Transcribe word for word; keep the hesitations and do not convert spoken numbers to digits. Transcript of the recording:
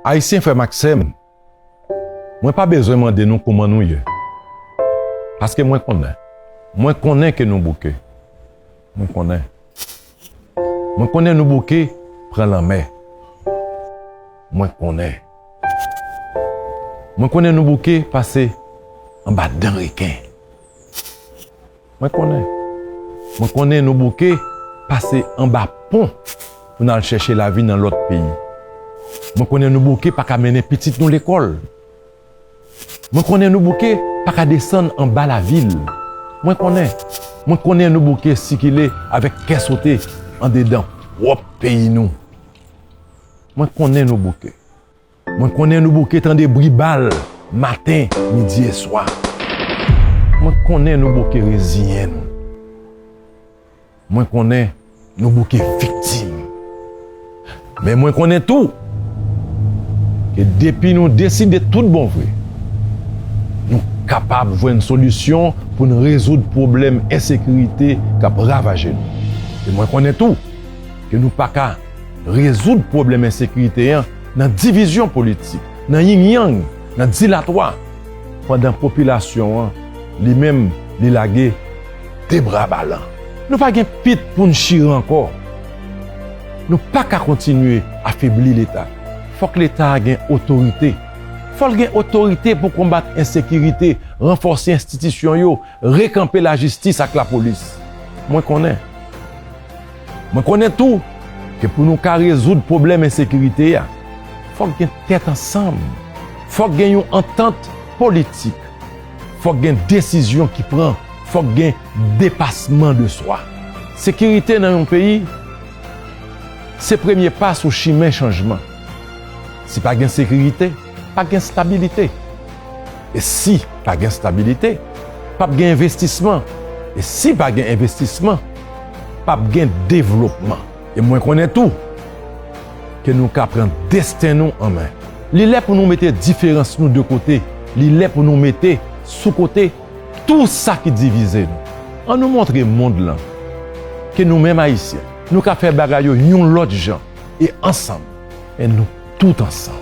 Ayisyen, frè m ak sè m, mwen pa bezwen mande nou kouman nou ye. Paske mwen konnen. Mwen konnen ke nou bouke. Mwen konnen. Mwen konnen nou bouke pran lanmè. Mwen konnen. Mwen konnen nou bouke pase anba dan reken. Mwen konnen. Mwen konnen nou bouke pase anba pon pou n al chèche lavi nan lòt peyi. Mwen konnen nou bouke pa ka mennen pitit nou lekòl. Mwen konnen nou bouke pa ka desann anba lavil. Mwen konnen. Mwen konnen nou bouke sikile avèk kè sote andedan pwòp peyi nou. Mwen konnen nou bouke. Mwen konnen nou bouke tande bri bal maten, midi e swa. Mwen konnen nou bouke reziyen nou. Mwen konnen nou bouke viktim. Men mwen konnen tou ke depi nou deside tout bon vre, nou kapab jwenn solisyon pou n rezoud pwoblèm ensekirite k ap ravaje nou. E mwen konnen tou ke nou pa ka rezoud pwoblèm ensekirite an nan divizyon politik, nan ying-yang, nan dilatwa, pandan popilasyon an, li menm, li lage de bra balan. Nou pa gen pit pou n chire ankò. Nou pa ka kontinye afebli Leta. Fòk Leta a gen otorite. Fò l gen otorite pou konbat ensekirite, ranfòse enstitisyon yo, rekanpe lajistis ak lapolis. Mwen konnen. Mwen konnen tou ke pou nou ka rezoud pwoblèm ensekirite a, fòk gen tèt ansanm, fòk gen yon antant politik, fòk gen desizyon ki pran, fòk gen depasman de swa. Sekirite nan yon peyi, se premye pa sou chimen chanjman. Si pa gen sekirite, pa gen stabilite. E si pa gen stabilite, p ap gen envestisman. E si pa gen envestisman, p ap gen devlopman. E mwen konnen tou ke nou ka pran desten nou an men. Li lè pou nou mete diferans nou de kote. Li lè pou nou mete sou kote tou sa ki divize nou. Ann nou montre mond lan ke nou menm Ayisyen, nou ka fè bagay yo yon lòt jan e ansanm. Men nou tout ansanm.